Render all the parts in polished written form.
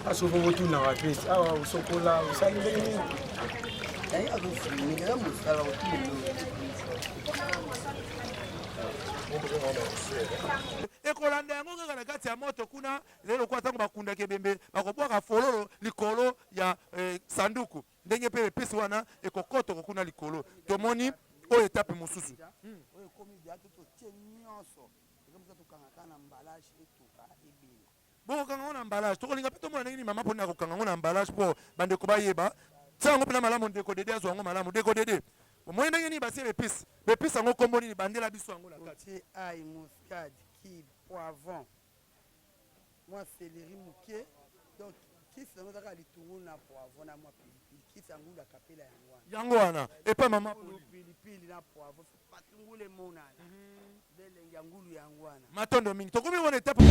Asoko botunaka pe awa osokola osali ndenge nini? Ekolanda yango kaka na kati ya moto kuna, ezali lokola ntango bakundaka ebembe, bakobwaka fololo likolo ya eh, sanduku, ndenge mpe epesi wana ekokotoko kuna likolo. Tomoni oyo etape mosusu. Oyo ekomi deja to totie nyonso ekomi tokanga kaka na emballage etoka ebela. Bokokanga yango na emballage. Tokolinga mpe tomona ndenge nini mama Pauline akokanga yango na emballage mpo bandeko bayeba. Tia yango mpena malamu ndeko Dede azwa yango malamu. Ndeko Dede, omoni ndenge nini batie ba epices? Ba epices yango kombo nini? Bandela biso yango na kati. Otie ail, muscade, cube, poivron, mwa celery moke donc kisi yango eza kaka litungulu na poivron na mwa pilipili. Kisi ya ngulu ya kapela yango wana. Yango wana epa mama Pauline. Pilipili na poivron patungulu emonana. Nde elengi ya ngulu yango wana. Matondo mingi. Tokomi wana etape.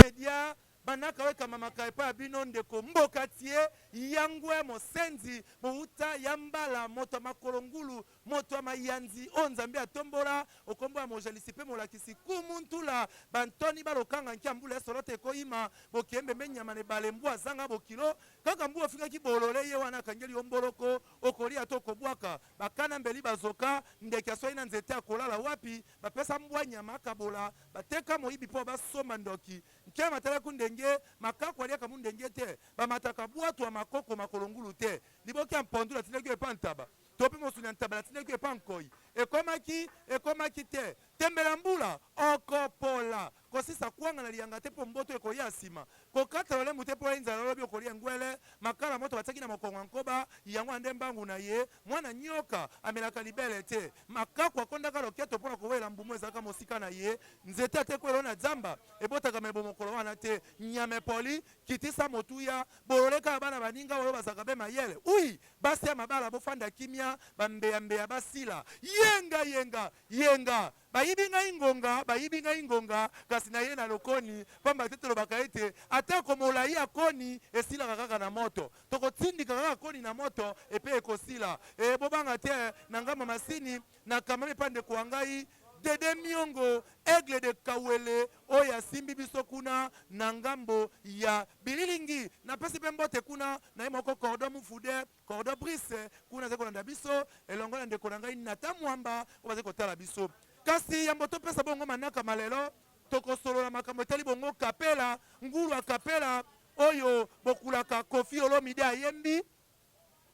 Media banaka oyo ekamamaka epai ya bino ndeko mbokatie yangwe mosenzi mowuta ya mbala moto ya makolo ngulu moto ya mayanzi oyo nzambe atombola okombo ya mojalisi mpe molakisi kumu ntula bantoni balokanga nkia mbula ya solo te ekoyima bokembe mbe nyama na ebale mbwa azanga bokilo Kaka mbua afingaki bolole ye wana akangeli yo mboloko okolia to okobwaka bakana mbeli bazoka ndeke aswaki na nzete akolala wapi bapesa mbwa nyama akabola bateka moyibi po basomba ndoki nkema atalaku ndenge makaku aliaka mundenge te bamataka bwatu ya makoko makolo ngulu te liboke ya mpondu natindaki yo epa ntaba to pe mosuni ya ntaba natindaki yo epa nkoi ekomaki ekomaki te tembe na mbula okopola Kosisa kwanga na liyanga te mpo mboto ekoya sima. Kokata lolemu te mpo oye nzala lobi okolia ngwele. Makala moto batiaki na mokongo ya nkoba, yango wana nde mbangu na ye. Mwana nyoka amelaka libele te. Makaku akondaka loketo mpo na kowela mbumu ezalaka mosika na ye. Nzete ata ekwela yo na zamba, ebotaka mebo mokolo wana te. Nyama epoli, kitisa motuya. Bolole kaka bana baninga oyo bazalaka be mayele. Ui! Basi ya mabala bofanda kimia, ba mbeya mbeya basila. Yenga yenga! Yenga! Bayibi ngai ngonga, bayibi ngai ngonga, kasi naye na lokoni, pamba te tolobaka ete atako molayi ya koni esilaka kaka na moto, tokotindika kaka koni na moto epe ekosila. Ee, bobanga te, na ngambo ya masini, nakambami epai ndeko wa ngai Dede Miongo, Aigle de Kawele, oyo asimbi biso kuna na ngambo ya bililingi. Napesi mpe mbote kuna na ye moko Cordon Mufude, Cordon Brice kuna azali kolanda biso elongo na ndeko na ngai Nathan Mwamba oyo bazali kotala biso. Kasi yambo topesa bongo manaka ma lelo, tokosolola makambo etali bongo kapela, ngulu ya kapela oyo bokulaka Koffi Olomide ayembi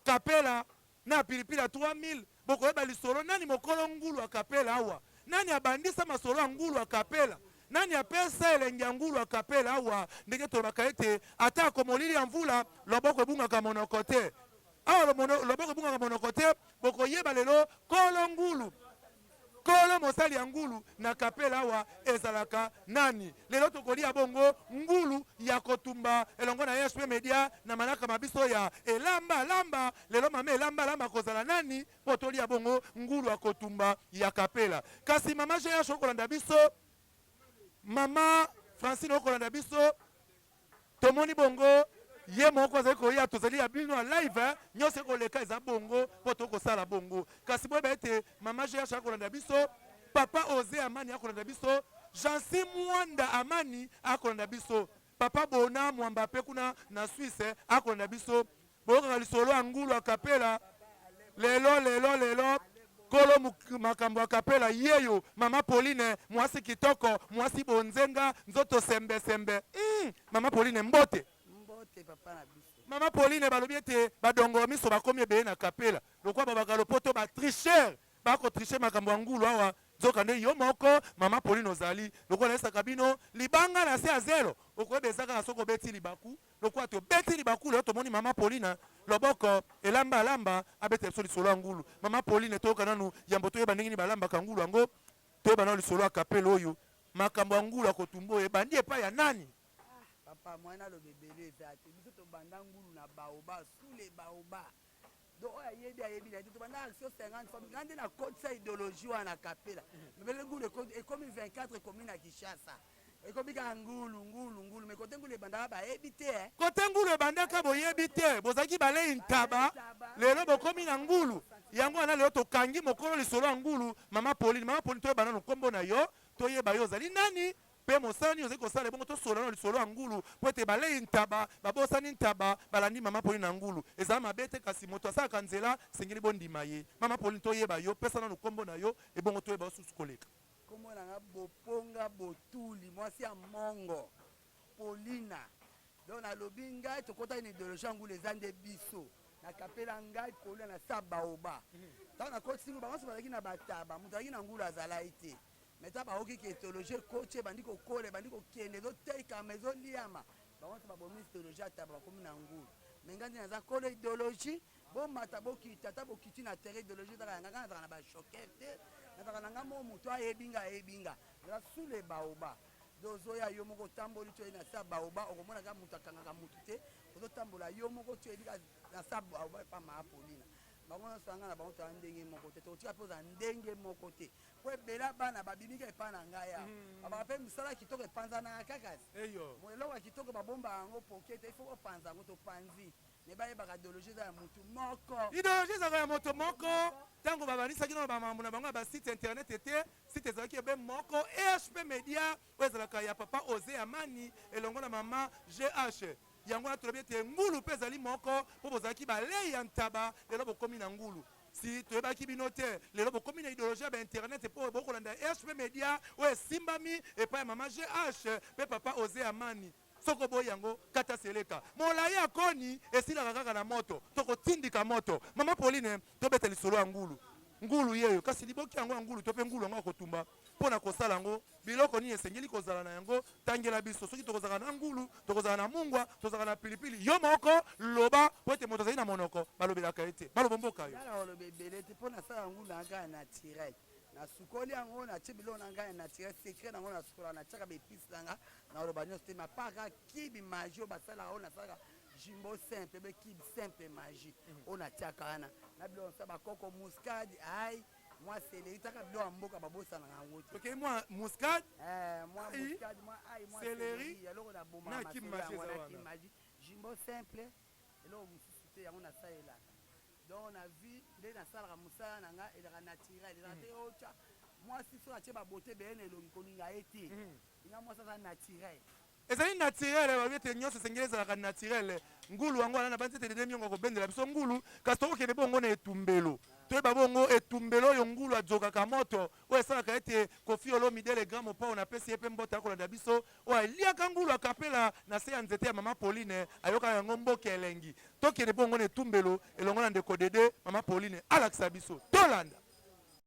kapela na pilipili ya 3000. Bokoyeba lisolo nani mokolo ngulu ya kapela awa, nani abandisa masolo ya ngulu ya kapela, nani apesa elengi ya ngulu ya kapela awa. Ndenge tolobaka ete atako molili ya mvula, loboko ebungaka monoko te. Awa loboko ebungaka monoko te, bokoyeba lelo kolo ngulu, kolo mosali ya ngulu na kapela awa ezalaka nani. Lelo tokolia bongo ngulu ya kotumba elongo na HP Media na manaka ma biso ya elamba lamba. Lelo mama elamba lamba akozala nani mpo tolia bongo ngulu ya kotumba ya kapela. Kasi mama GH okolanda biso, mama Francine okolanda biso, tomoni bongo ye moko azali koya, tozali ya bino ya live eh, nyonso ekoleka eza bongo mpo tokosala bongo. Kasi boyeba ete mama GH akolanda biso, papa Oze Amani akolanda biso, Jancy Mwanda Amani akolanda biso, papa Bona Mwamba pe kuna na Suisse akolanda biso. Boyokaka lisolo ya ngulu ya kapela lelo lelo lelo kolo makambo ya kapela yeyo mama Pauline mwasi kitoko mwasi bonzenga nzoto sembe sembe mama Pauline mbote. Mbote papa na biso. Mama Pauline balobi ete badongolo miso bakomi ebele na kapela lokola babaka lopoto ba tricheur bako tricher makambo ya ngulu awa nzoka nde yo moko mama Pauline ozali lokola nayesaka bino libanga na se ya zelo okoyeba eza kaka soki obeti libaku Lokola tobeti libaku lelo tomoni mama Pauline loboko elamba alamba abetela biso lisolo ya ngulu. Mama Pauline toyoka nanu yambo toyeba ndenge nini balambaka ngulu yango toyeba nanu lisolo ya kapela oyo makambo ya ngulu ya kotumba oyo ebandi epai ya nani? Ah papa moyen naloba ebele eza te biso tobanda ngulu na baoba sous les baoba. Donc oyo ayebi ayebi na ye te. Tobanda action 50 fois. Nga nde nakotisa idéologie wana na kapela. Mebele ngulu ekomi 24 ekomi na Kinshasa. Ekomi kaka ngulu ngulu ngulu mais kote ngulu ebandaka bayebi te eh. Kote ngulu ebandaka boyebi te, bozalaki balei ntaba, lelo bokomi na ngulu. Yango wana lelo tokangi mokolo lisolo ya ngulu, mama Pauline. Mama Pauline toyeba nanu kombo na yo, toyeba yo ozali nani pe mosala nini ozali kosala ebongo tosolola nanu lisolo ya ngulu po ete balei ntaba babosani ntaba balandi mama Pauline na ngulu. Ezala mabe te kasi moto asalaka nzela esengeli bondima ye. Mama Pauline toyeba yo, pesa nanu kombo na yo ebongo toyeba yo susu koleka. Kombo na nga Boponga Botuli mwasi ya mongo Paulina donc nalobi ngai tokotaki na ideologie ya ngulu eza nde biso na kapela ngai Paulina na sa baoba ntango nakotisi ngulu bango nyonso bazalaki na bataba moto azalaki na ngulu azalaki te mais ntango bayoki ke ideologie ekoti ebandi kokola ebandi kokende ezotekama ezoliama bango nyonso babomi ideologie ya taba bakomi na ngulu mais ngai nde naza kolo ideologie Bomata bokita ata bokiti na terrain ideologie ezaka ya nga nga nazalaka na ba choquer te nazalaka na nga moko moto ayebi nga ayebi nga naza sous le baoba donc ozoya yo moko otamboli ti oye na sa baoba okomona kaka moto akangaka moto te ozotambola yo moko ti oyebi kaka na sa baoba epa maa Paulina bango nyonso ya nga na bango toza ndenge moko te tokotika mpe ozala ndenge moko te mpo ebele bana babimi kaka epa na ngai awa babaka mpe mosala kitoko epanzanaka kaka eloko ya kitoko babombaka yango poke te il faut opanza yango topanzi Mais bayebaka ideologie eza ya mutu moko. Ideologie ezalaka ya moto moko. Tango babandisaki nano ba mambo na bango ya ba site internet te, site ezalaki ebe moko EHP Media oyo ezalaka ya papa Ose Amani elongo na mama GH. Yango wana tolobi ete ngulu pe ezali moko po bozalaki baleyi ya ntaba, lelo bokomi na ngulu. Si toyebaki bino te, lelo bokomi na ideologie ya ba internet po bokolanda EHP Media oyo esimbami epai ya mama GH pe papa Ose Amani. Soki oboyi yango, kata seleka. Molayi ya koni esilaka kaka na moto. Toko tindika moto. Mama Pauline, tobeta lisolo ya ngulu. Ngulu yeyo. Kasi liboke yango ya ngulu to pe ngulu yango ya kotumba, po na kosala yango, biloko nini esengeli kozala na yango? Tangela biso. Soki tokozala na ngulu, tokozala na mungwa, tozalaka na pilipili. Yo moko loba, po ete moto azali na monoko, balobelaka ye te. Maloba mboka yo. Nga nakoloba ebele te po nasala ngulu na nga kaka naturel. Nasukoli yango, natie biloko na nga ya naturel, secret na yango nasukolaka, natiaka ba epices na nga. Nakoloba nionso te mais apart kaka kibi magie oyo basalaka oyo nasalaka jumbo simple be kibi simple magie oyo natiaka wana na biloko nsa bakoko muscade ail mwa celery taka biloko ya mboka babosanaka yango te. Okay, mwa muscade, eh, mwa muscade, mwa ail, mwa celery, eloko na bomaka na kibi magie eza wana. Magie jumbo simple eloko mosusu te yango nasalelaka. Donc na vie nde nasalaka musala na nga ezalaka naturel ezalaka te otia mwasi soki atie ba beaute ebele na elongi kolinga ye te nga mwasi aza naturel. Ezali naturel balobi ete nionso esengeli ezalaka naturel ngulu yango wana nabanzi ete Dede Miongo akobendela biso ngulu kasi tokokende bongo na etumbelo toyeba bongo etumbelo oyo ngulu adzokaka moto oyo esalaka ete Koffi Olomide le grand mopao napesi ye pe mbote akolanda biso Oyo aliaka ngulu akapela na se ya nzete ya mama Pauline ayokaka yango mboka elengi. Tokende bongo na etumbelo elongo na ndeko Dede, mama Pauline alakisa biso. Tolanda.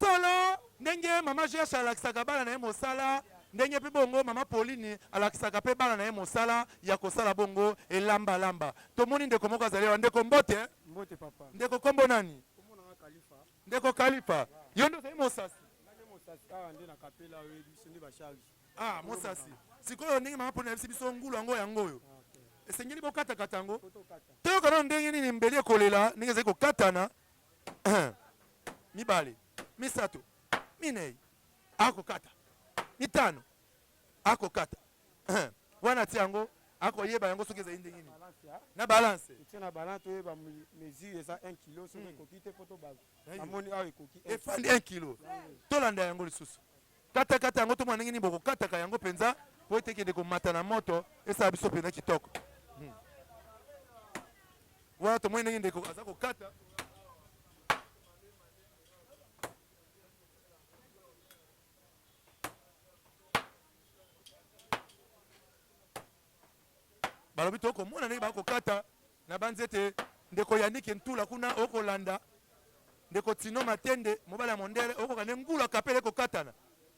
Solo, ndenge mama GH alakisaka bana na ye mosala, ndenge pe bongo mama Pauline alakisaka pe bana na ye mosala ya kosala bongo elamba lamba. Tomoni ndeko moko azali awa. Ndeko mbote. Mbote papa. Ndeko kombo nani? Kombo na nga Khalifa. Ndeko Khalifa, yo nde ozali mosasi? Nga nde mosasi awa nde na kapela oyebi biso nde ba charge. Ah mosasi, sikoyo ndenge mama Pona ayebisi biso ngulu yango yango oyo esengeli bokatakata yango. Toyoka nano ndenge nini mbeli ekolela ndenge ezali kokatana. Mibale, misato, minei, akokata. Mitano, akokata. Wana atia yango akoyeba yango soki ezali ndenge nini na balance. Totie na balance toyeba mesure eza 1 kilo soki ekoki te po tobaza. Namoni awa ekoki. Efandi 1 kilo. Tolanda yango lisusu. Kata kata yango tomona ndenge nini bokokataka yango mpenza mpo ete ekende komata na moto esala biso mpenza kitoko. Wana tomoni ndenge ndeko aza kokata. Balobi tokomona ndenge bakokata Nabanzi ete ndeko Yannick Ntula kuna okolanda, ndeko Tino Matende mobali ya mondele okoka nde ngulu ya kapela ekokatana.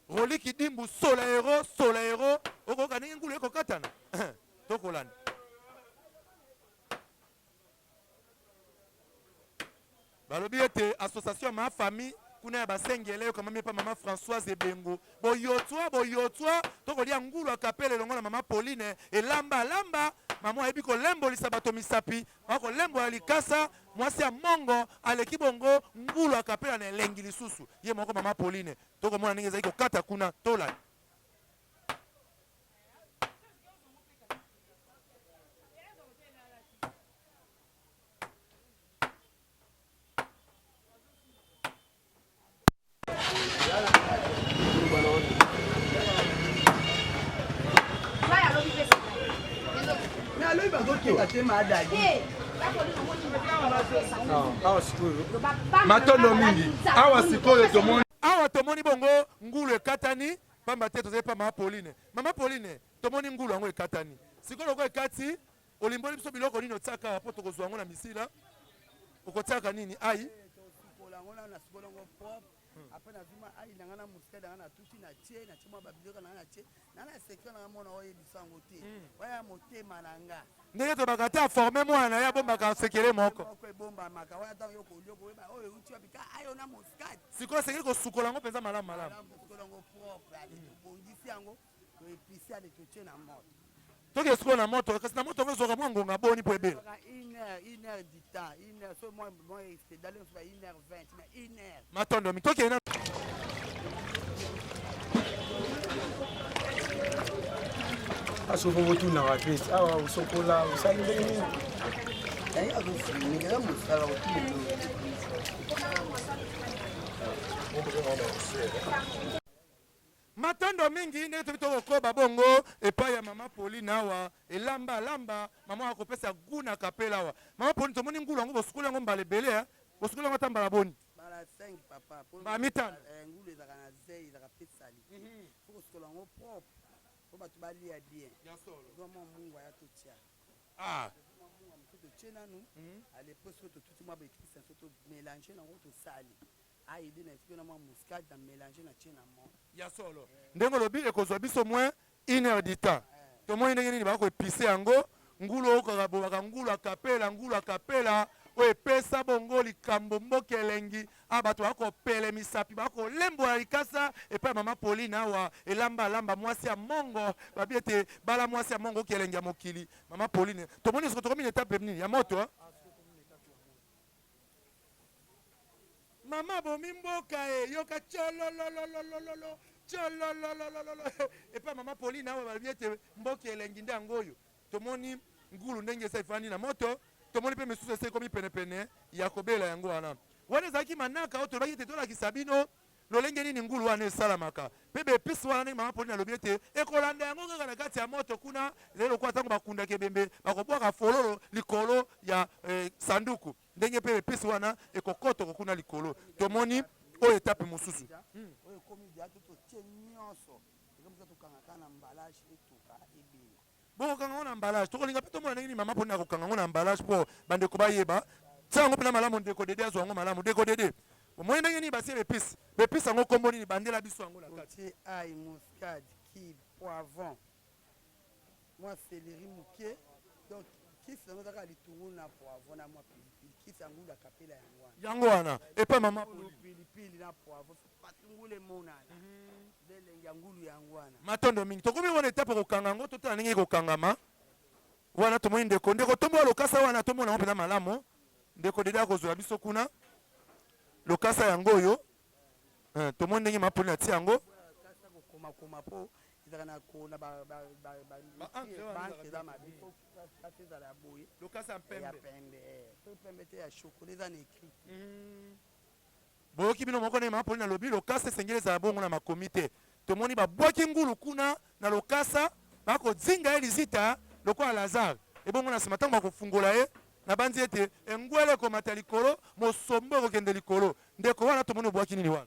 Rolly Kidimbu sola hero sola hero okoka ndenge ngulu ekokatana. Tokolanda. Balobi ete association ya ma famille kuna ya basengele eyokamami epa mama Françoise Ebengo. Boyotswa boyotswa tokolia ngulu ya kapela elongo na mama Pauline elamba alamba. Mama ayebi kolembolisa bato misapi, akolembola likasa. Mwasi ya mongo aleki bongo ngulu akapela na elengi lisusu. Ye moko mama Pauline tokomona ndenge ezali kokata kuna tolanda. Matondo mingi. Awa sikoyo tomoni Awa tomoni bongo ngulu ekatani pamba te tozali pa mama Pauline. Mama Pauline, tomoni ngulu yango ekatani. Sikoyo lokola ekati, olimboli biso biloko nini otiaka awa mpo tokozwa yango na misila? Okotiaka nini? Ai? Tosukola yango nanu, nasukola yango propre. Après nazwi mwa ail na nga na muscade na nga natuti natie, natie mwa ba biloko na nga natie. Na na secret na nga mwana oyebisa yango te. Wana ya motema na nga. Ndenge tolobaka te aforme mwana na ye abombaka sekele moko. Moko ebombamaka wana ntango yo kolia okoyeba oyo euti wapi ka ayo na muscade. Sikoyo esengeli kosukola yango mpenza malamu malamu. Malamu tosukola yango propre, ale tobongisi yango, to epice ale totie na moto. Tokende sikoyo na moto, kasi na moto yango ezwaka mwa ngonga boni mpo ebela? Ezwaka une heure, une heure du temps, une heure soki mwa mwa excédent mosusu ba une heure 20 mais une heure. Matondo mingi. Tokende na Asopo botunaka pe awa osokola osali ndenge nini? Yango azofunika eza mosala kotuna. Matondo mingi ndenge tobi tokokoba bongo epai ya mama Pauline awa elamba alamba mama akopesa gout na kapela awa. Mama Pauline tomoni ngulu yango bosukoli yango mbala ebele hein? Bosukoli yango ata mbala boni? Mbala 5 papa. Po Mbala mitano. Eh, ngulu ezalaka na zei ezalaka pe salite. Faut kosukola yango propre po bato balia bien. Ya solo. Zwa mwa mungwa ya totia. Ah. Mwa mungwa mosusu totie nanu. Ale po soki totuti mwa ba epices na biso to mélanger nango tosali. Aide na esika na mwa muscade na melange na tie na moto. Ya solo. Ndenge olobi ekozwa biso moins une heure du temps. Tomoni ndenge nini bako epicer yango, ngulu oyo kaka bobaka ngulu akapela, ngulu akapela oyo epesa bongo likambo mboka elengi. Ah bato bakopele misapi, bakolembola likasa epai ya mama Pauline awa elamba alamba mwasi ya mongo, babi ete bala mwasi ya mongo oki elengi ya mokili. Mama Pauline, tomoni soko tokomi na etape nini ya moto hein? Mama abomi mboka e yoka tshololololololo tsholololololo epa mama Pauline awa balobi ete mboka elengi nde yango oyo tomoni ngulu ndenge esa efandi na moto tomoni mpe misusu esi ekomi penepene ya kobela yango wana wana ezalaki manaka oyo tolobaki ete tolakisa bino lolenge nini ngulu wana esalamaka mpe baepise wana ndenge mama Pauline alobi ete ekolanda yango kaka na kati ya moto kuna ezali lokola ntango bakundaka ebembe bakobwaka fololo likolo ya eh, sanduku Ndenge mpe epice wana ekokotoko kuna likolo. Tomoni oyo etape mosusu. Oyo ekomi deja to totie nyonso ekomi kaka tokanga kaka na emballage etoka ebela. Bokokanga yango na emballage. Tokolinga mpe tomona ndenge nini mama Pauline akokanga yango na emballage mpo bandeko bayeba. Tia yango mpena malamu ndeko Dede azwa yango malamu. Ndeko Dede, omoni ndenge nini batie ba epices? Ba epices yango kombo nini? Bandela biso yango na kati. Totie ail, muscade, cube, poivron. Mwa celery mukie donc kisi yango eza kaka litungulu na poivron na mwa pilipili kisi ya ngulu akapela yango wana. Yango wana epa mama Pauline. Pilipili na poivron matungulu emonana nde elengi ya ngulu yango wana. Matondo mingi tokomi wana etape kokanga yango totala ndenge ekokangama wana tomoni ndeko ndeko tombola lokasa wana tomona yango mpenza malamu ndeko dede akozwela biso kuna lokasa yango oyo eh, tomoni ndenge mama Pauline atia yango Lokasa kokomakoma po ezalaka na ko na ba ba ba ba Ba encre wana ba encre eza mabe faut kasi ezala ya boye lokasa ya ya pembe pembe eh soki pembe te ya chocolat eza na écrit te boyoki bino moko ndenge mama Pauline alobi lokasa esengeli ezala bongo na makomi te tomoni babwaki ngulu kuna na lokasa bakozinga ye lizita lokola Lazare ebongo na nsima ntango bakofungola ye nabanzi ete engwele ekomata likolo mosombo ekokende likolo ndeko wana tomoni obwaki nini wana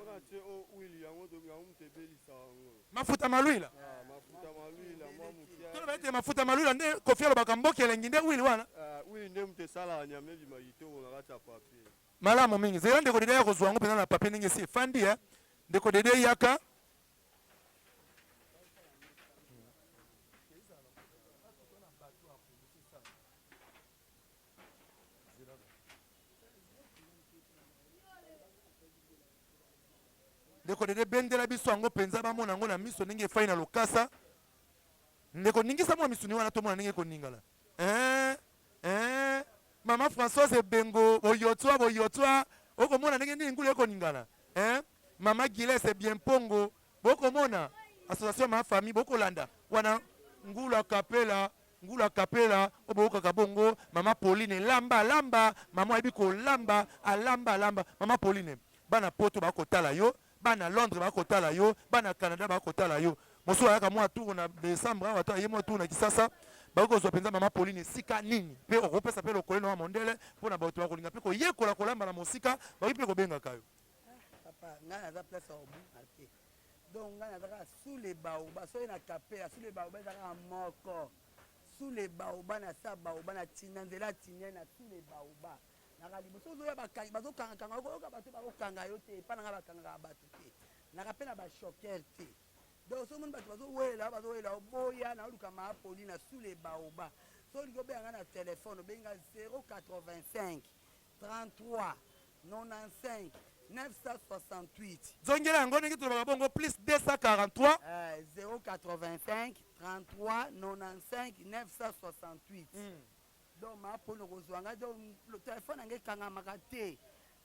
Wana tie o huile yango to yango moto ebelisaka yango. Mafuta malwila. Ah, mafuta malwila mwa moke. Toloba ete mafuta malwila nde Koffi alobaka mboka elengi nde huile wana. Ah, huile nde moto esalaka nyama ebima kitoko na kati ya papier. Malamu mingi. Zela ndeko Dede aya kozwa yango mpenza na papier ndenge esi efandi eh. Ndeko Dede yaka. Ndeko Dede bendela biso yango mpenza bamona yango na miso ndenge efai na lokasa. Ndeko ningisa mwa misuni wana tomona ndenge ekoningana. Eh, eh. Mama Françoise Ebengo boyotua boyotua okomona ndenge nini ngulu ekoningana hein Mama Gilles Biempongo bokomona association ma famille bokolanda wana ngulu akapela ngulu akapela oyo boyokaka bongo mama Pauline lamba lamba mama ayebi kolamba alamba alamba mama Pauline bana poto bakotala yo Bana Londres ba kotala yo, bana Canada ba kotala yo. Mosusu ayaka mwa tour na decembre awa to aye mwa tour na Kisasa. Bakoki kozwa mpenza mama Pauline esika nini? Mpe okopesa mpe lokole na mondele mpo na bato bakolinga mpe koyekola kolamba na mosika, bakoki mpe kobengaka yo. Papa, ngai naza place ya kobunga te. Donc ngai naza kaka sous les baobabs, soki na kapela sous les baobabs eza kaka moko. Sous les baobabs na sa baobab na tina nzela tinien na sous les baobabs. Naka liboso ozoya bakangi bazokanga kanga okoyoka bato bakokanga yo te epa na nga bakangaka bato te naka mpe na ba choquer te donc soki omoni bato bazowelela bazowelela oboya na oluka maa poli na sous les baoba soki olingi obenga nga na telefone obengi nga 085 33 95 968. Zongela yango ndenge tolobaka bongo plus 243. Eh, 085 33 95 968. Donc ma pona okozua nga donc telephone na nga ekangamaka te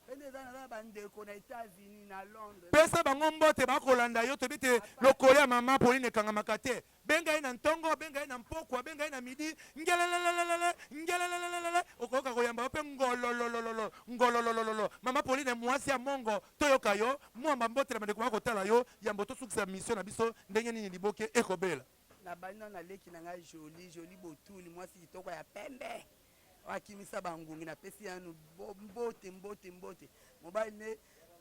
pe nde eza naza na ba ndeko na Etats Unis na Londres. Pesa bango mbote bakolanda yo toyebi te lokolo ya mama Pauline ekangamaka te benga ye na ntongo benga ye na mpokwa benga ye na midi ngelelelelele ngelelelelele okoyoka koyamba yo pe ngololololo ngololololo mama Pauline muasi ya mongo toyoka yo mua ba mbote na bandeko bakotala yo yambo tosukisa mission na biso ndenge nini liboke ekobela. Nabandi nanu na leki na ngai Jolie, Jolie Botuli, mwasi kitoko ya pembe oyo akimisa ba ngungi, napesi ye nanu mbote mbote mbote. Mobali ne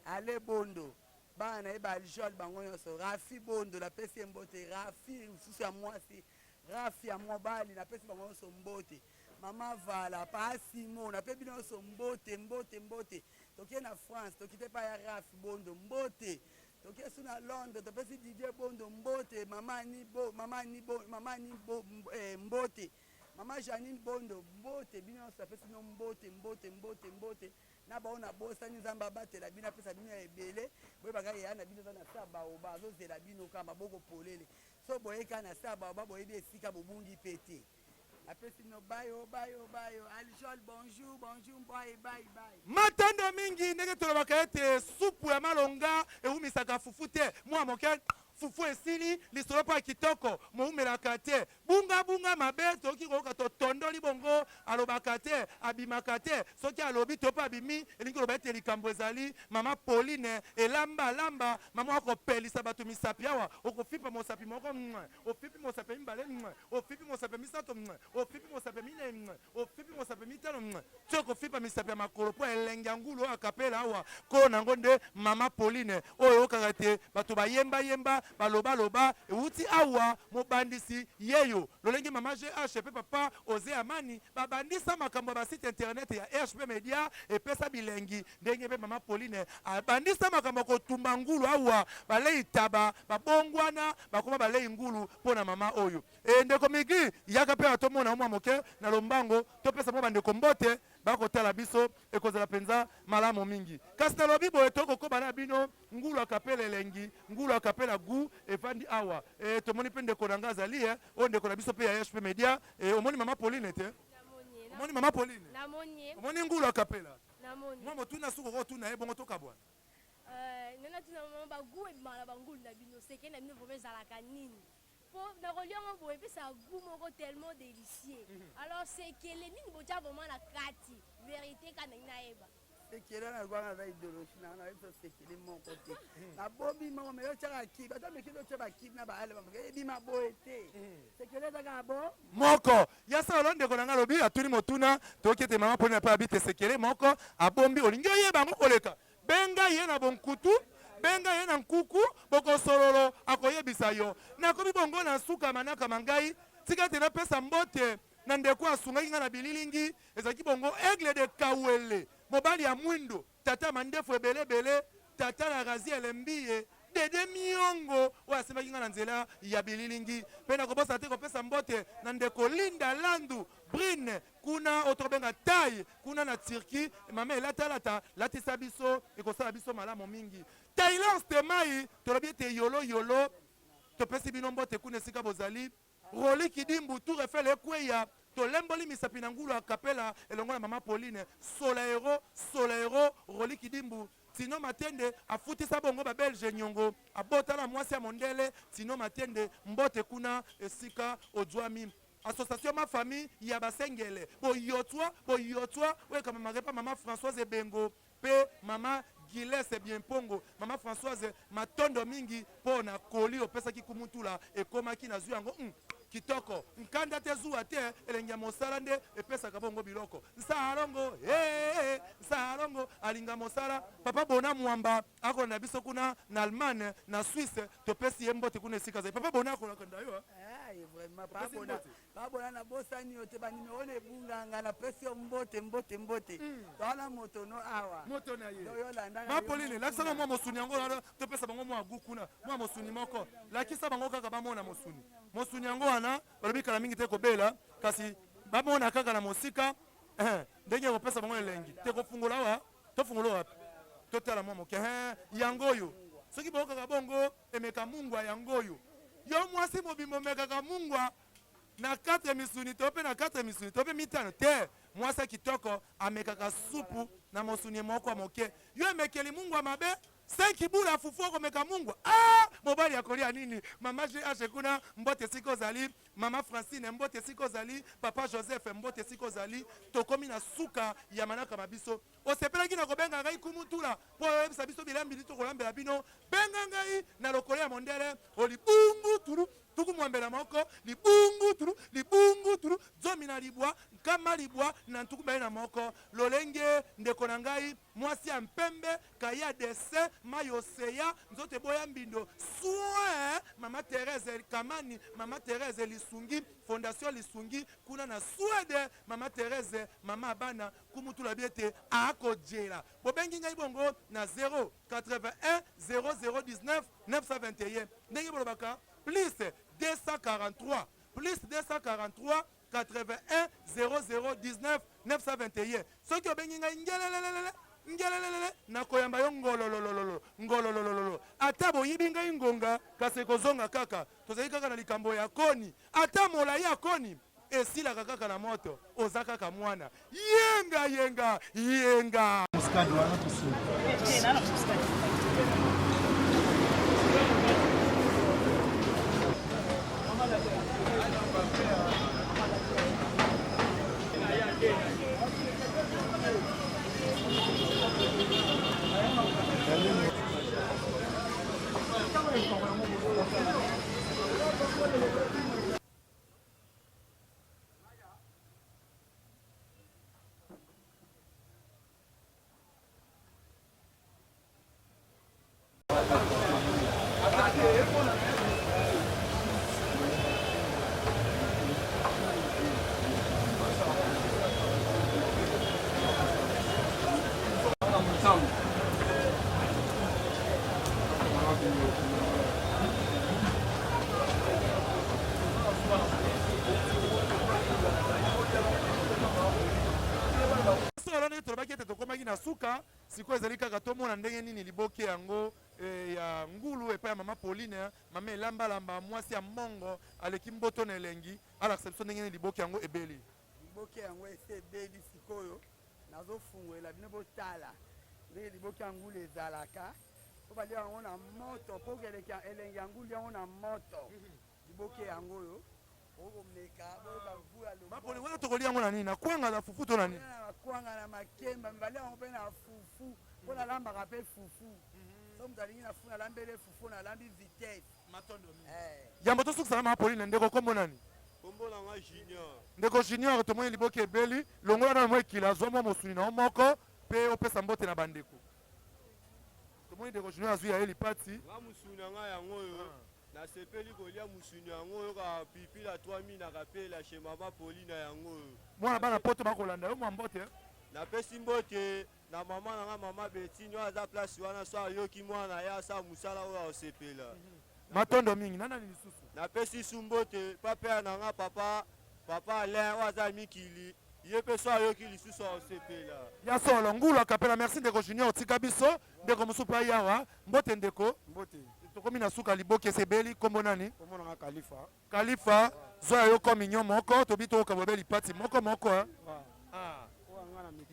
Ale Bondo, bana na ye ba Aljol bango nionso, Rafi Bondo napesi ye mbote, Rafi mosusu ya mwasi, Rafi ya mobali napesi bango nionso mbote. Mama Vala, Pa Simo nape bino nionso mbote mbote mbote. Toke na France, tokite epai ya Rafi Bondo mbote. Toke su na Londres topesi Didier Bondo mbote, mama Annie bo, mama Annie bo, mama Annie bo, eh, mbote, mama Janine Bondo mbote, bino nyonso napesi bino mbote mbote mbote mbote na baoyo nabosani, Nzambe abatela bino, apesa bino ya ebele. Boyebaka yaya na bino aza na se ya baoba, azozela bino kaka maboko polele. So boye kaka na se ya baoba, boyebi esika bobungi pe te. Napesi bino bayo bayo bayo aljol bonjour bonjour bye bye bye. Matondo mingi ndenge tolobaka ete supu ya malonga ewumisaka fufu te mua moke fufu esili lisolo mpo ya kitoko mowumelaka te bunga bunga mabe tokoki koyoka totondoli bongo alobaka te abimaka te soki alobi to mpe abimi elingi koloba ete likambo ezali mama Pauline elamba alamba mama akopelisa bato misapi awa okofipa mosapi moko Ofipi mosapi ya mibale, ofipi mosapi ya misato, ofipi mosapi ya minei, ofipi mosapi ya mitano, ti okofipa misapi ya makolo mpo elengi ya ngulu oyo akapela awa kolo na yango nde mama Pauline oyo oyokaka ete bato bayemba-yemba, baloba-loba ewuti awa mobandisi yeyo lolenge mama GH mpe papa Ose Amani babandisa makambo ya ba site internet ya HP Media epesa bilengi Ndenge pe mama Pauline abandisa makambo ya kotumba ngulu awa balei taba babongwana bakoma balei ngulu mpo na mama oyo. E ndeko Migi yaka pe awa tomona yo mwa moke na lombango topesa mwa bandeko mbote bakotala biso ekozala penza malamu mingi. Kasi nalobi boye tokokoba na bino ngulu akapela elengi ngulu akapela gout evandi awa. E tomoni pe ndeko na nga azali e oyo ndeko na biso pe ya HP Media e omoni mama Pauline te? Omoni mama Pauline? Omoni ngulu akapela? Namoni. Mwa motuna suka okotuna ye bongo tokabwana. Euh, nana tuna mama ba goût ebimaka na bangulu na bino seke na bino vraiment ezalaka nini po na kolia yango boye epesaka goût moko tellement délicieux mhm. alors sekele nini botya vraiment na kati vérité ka ndenge nayeba sekele na gwanga aza idéologie na na biso sekele moko te mhm. nabombi moko me yotyaka kibe ata meki totya bakibe na baale ebima boye te mhm. sekele ezaka bo Moko. Ya solo, ndeko na ngai alobi, atuni motuna, toyoki ete mama Paulina pe abi te sekele moko abombi, olingi oyeba yango koleka? Benga ye na bonkutu, benga ye na nkuku, bokosololo, akoyebisa yo. Nakomi bongo na nsuka ya manaka ma ngai, tika ete napesa mbote na ndeko oyo asungaki ngai na bililingi, ezalaki bongo Aigle de Kawele, mobali ya mwindo, Tata mandefu ebele ebele, tata na Raziel Mbiye, Dede Miongo oyo asimbaki ngai na nzela ya bililingi. Mpe nakobosana te kopesa mbote na ndeko Linda Landu Brine kuna oyo tokobenga Taille kuna na Turquie. Mama elatalata latisa biso, ekosala biso malamu mingi. Taylor Stemay, tolobi ete yolo yolo, topesi bino mbote kuna esika bozali. Rolly Kidimbu, Tour Eiffel ekweya. Tolemboli misapi na ngulu ya kapela elongo na mama Pauline Solaero Solaero Rolly Kidimbu Tino Matende afutisa bongo ba belge nyongo abota na mwasi ya mondele Tino Matende mbote kuna esika ozuami Association ma famille ya basengele boyotwa boyotwa oyo ekamamaka epa mama Françoise Ebengo pe mama Gilles Biempongo. Mama Françoise matondo mingi po na colis opesaki Kumutula ekomaki nazui yango hum kitoko nkanda te zuwa te elengi ya mosala nde epesaka bongo biloko nsalongo hee nsalongo alinga mosala papa Bona Mwamba akolanda biso kuna na Allemagne na Suisse topesi ye mbote kuna esika azali papa Bona akolanda yo eh vraiment papa Bona Papa Bona nabosani yo te ba numero na ebunga nga napesi yo mbote mbote mbote hmm. toala moto no awa moto na ye ma Pauline lakisa na mwa mosuni yango topesa bango mwa gu kuna mwa mosuni moko lakisa bango kaka bamona mosuni mosuni yango wana balobi kala mingi te kobela kasi bamona kaka na mosika eh, ndenge ekopesa bango elengi te kofungola awa tofungola wapi totala mwa moke eh, yango oyo soki boyokaka bongo emeka mungwa yango oyo yo mwasi mobimba omekaka mungwa na 4 misuni to mpe na 4 misuni to mpe mitano te. Mwasi ya kitoko amekaka supu na mosuni moko ya moke. Yo emekeli mungwa mabe 5 bula ya fufu okomeka mungwa ah! Mobali akolia nini? Mama GH kuna mbote esika ozali, mama Francine mbote esika ozali, papa Joseph mbote esika ozali. Tokomi na suka ya manaka ma biso. Osepelaki na kobenga ngai Nkumu Ntula mpo oyebisa biso bilambili tokolambela bino? Benga ngai na lokole ya mondele o libungu tulu 81 libungu tulu libungu tulu 19 21. Lolenge ndeko na ngai mwasi ya mpembe kaye ya dessin mayi oseya nzoto eboya mbindo soin mama Therèse Kamani mama Therèse lisungi fondation lisungi kuna na Suède mama Therèse mama ya bana Nkumu Tula alobi ete akodjela. Bobengi ngai bongo na 081 0019 921 ndenge bolobaka plus 243 plus 243 81 0019 921. Soki obengi ngai ngelelelele ngelelelele nakoyamba yo ngololololo ngololololo. Ata boyibi ngai ngonga kasi ekozonga kaka. Tozali kaka na likambo ya koni. Ata molayi ya koni esilaka kaka na moto, oza kaka mwana. Yenga yenga yenga. Muscade wana tosimba. Solo ndenge tolobaki ete tokomaki na suka, sikoyo ezali kaka tomona ndenge nini liboke yango eh, ya ngulu epai ya mama Pauline, mama elambalamba, mwasi ya mongo aleki mboto na elengi, alakisa biso ndenge nini liboke yango ebeli. Liboke yango esi ebeli sikoyo nazofungolela bino botala ndenge liboke ya ngulu ezalaka po balia yango na moto po elengi ya ngulu yango na moto liboke yango oyo okomeka boyeba gout ya Maponi wana tokolia yango na nini? Na kwanga na fufu to na nini? Na kwanga na makemba, balia yango mpe na fufu mpo nalambaka mpe fufu. So moto alingi na fufu nalambeli fufu, nalambi vitesse. Matondo mingi. Eh. Yambo tosukisa na mama Pauline, ndeko kombo nani? Kombo na nga Junior. Ndeko Junior, tomoni liboke ebeli, longola nano mwa ekila, zwa mwa mosuni na yo moko mpe opesa mbote na bandeko. Tomoni ndeko Junior azwi ya ye lipati. Nga mosuni na nga yango oyo. Nasepeli kolia musuni yango oyo kaka pilipili ya 3000 na kapela chez mama Paulina yango oyo. Mwana bana poto bakolanda yo mwa mbote. Napesi mbote na mama na nga mama Betine oyo aza place wana so ayoki mwana ye asala musala oyo akosepela. Matondo mingi na nani lisusu? Napesi su mbote pa père na nga papa papa Alain oyo aza mikili ye pe so ayoki lisusu akosepela. Ya solo ngulu akapela merci ndeko Junior tika biso ndeko mosusu pe aye awa mbote ndeko. Mbote. Tokomi na suka liboke esebeli kombo nani? Kombo na nga Khalifa. Khalifa, zwa ya yo communion moko tobi tokoka bobe lipati moko moko hein. Ah.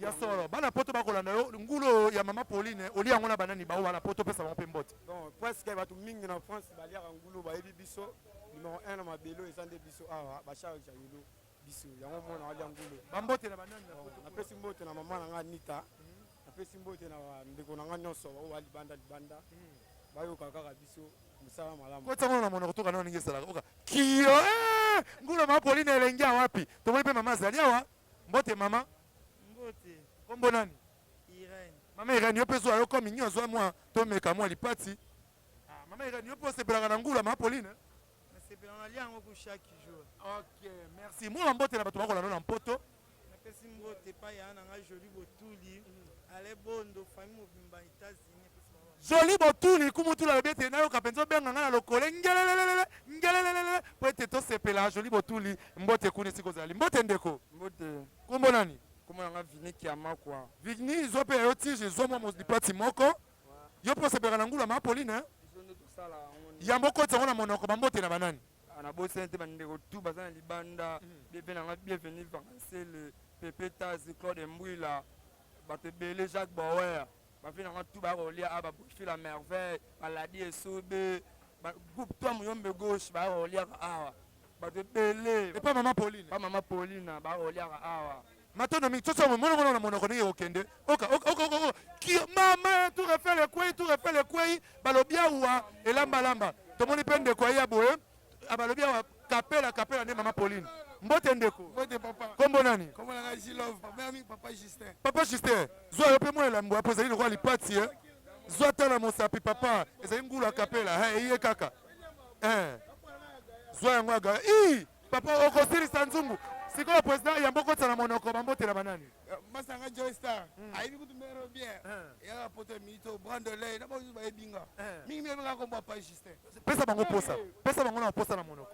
Ya solo bana poto bakolanda yo ngulu oyo ya mama Pauline olia yango na banani bao bana poto pesa bango mpe mbote. Donc presque bato mingi na France baliaka ngulu bayebi biso numero 1 na mabele eza nde biso awa ba charge ya yolo biso yango mona alia ngulu. Ba mbote na banani na poto? Napesi mbote na mama na nga Anita. Napesi mbote na ndeko na nga nyonso oyo ba libanda libanda bayoka kaka biso mosala malamu. Kotisa ngo na monoko toka nano ndenge esalaka oka kio eh! Ngulu mama Pauline elengi ya wapi? Tomoni mpe mama azali awa. Mbote mama. Mbote. Kombo nani? Irène. Mama Irène yo mpe zwa yo komi nyo zwa mwa tomeka mwa lipati. Ah, mama Irène yo mpe osepelaka na ngulu ya mama Pauline? Nasepelaka nalia yango ku chaque jour. Ok, merci. Mwa mbote na bato bakolanda na mpoto. Napesi mbote epai ya na ngai Jolie Botuli, Ale Bondo, famille mobimba Etats-Unis. Jolie Botuli kumutula alobi ete nayoka mpenza obenga ngai na lokole ngelelelele ngelelelele mpo ete tosepela. Jolie Botuli, mbote kuna esika ozali. Mbote ndeko. Mbote. Kombo nani? Kombo na ngai Vini Kiamakwa. Vini, zwa mpe ya yo tige, zwa mwa lipati moko. Yo mpe osepelaka na ngulu ya mama Pauline? Eh? Biso nde tosala yango. Yambo okotisa yango na monoko, bambote na banani? Ah, nabosani te bandeko tout baza na libanda bebe na ngai bienvenu vakansele pepe tazi claude mbwila bato ebele jacques bauer bavi na ngai tout baya kolia a babofi la merveille baladi esobe groupe toi muyombe gauche baya koliaka awa bato ebele epa mama pauline pa mama pauline baya koliaka awa Matondo mingi soso mona mona na monoko ndenge ekokende oka oka oka oka kio mama tour Eiffel ekwei tour Eiffel ekwei balobi awa elamba lamba tomoni mpe ndeko aye boye balobi awa kapela kapela nde mama Pauline mbote ndeko mbote papa kombo nani kombo na ngai Gilove papa ya mingi papa Justin papa Justin zwa yo mpe mwa elambo apo ezali lokola lipati eh zwa tala mosapi papa ezali ngulu ya kapela eh eye kaka eh zwa yango aga ii Papa okosilisa nzungu sikoyo president yambo okotisa na monoko bambotela banani? Eh, Masa nga Joy Star hmm. ayebi kutu mero bien eh. eyaka poto minito brandoley na bango bayebi nga eh. mingi mingi babengaka kombo apa Justin. Pesa bango posa, pesa bango na posa na monoko.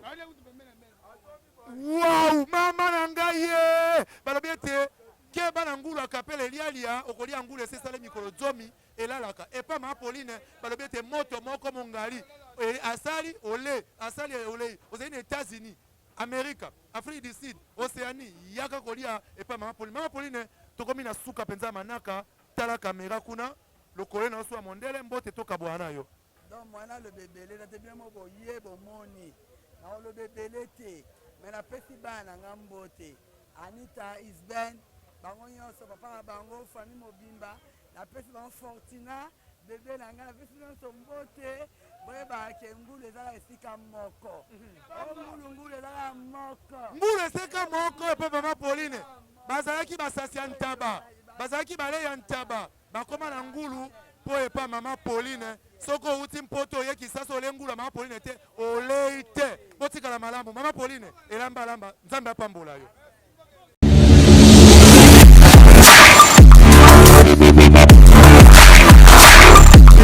Wow, mama na ngai ye balobi ete keba na ngulu ya kapele elialia okolia ngulu esi esali mikolo zomi elalaka epa ma Pauline balobi ete moto moko mongali e, asali ole asali olei ozali na Etats-Unis Amerika Afrique du Sud Océanie yaka kolia epa mama Pauline mama Pauline tokomi na suka mpenza manaka tala kamera kuna lokolo na yo ya mondele mbote tokabwana na yo Donc mwana aloba ebele na te bino moko boye bomoni nakoloba ebele te me napesi bana na nga mbote Anita Isben bango nyonso papa na bango famille mobimba Napesi bango Fortuna bebe na ngai, napesi nyonso mbote. Boyebaka ke ngulu ezalaka esika moko. O ngulu ngulu ezalaka moko. Ngulu esika moko epa mama Pauline. Bazalaki basasi ya ntaba, bazalaki bale ya ntaba, bakoma na ngulu mpo epa mama Pauline. Soki owuti mpoto oye Kisasa ole ngulu ya mama Pauline te, olei te. Botikala malamu mama Pauline, elamba lamba, Nzambe apambola yo.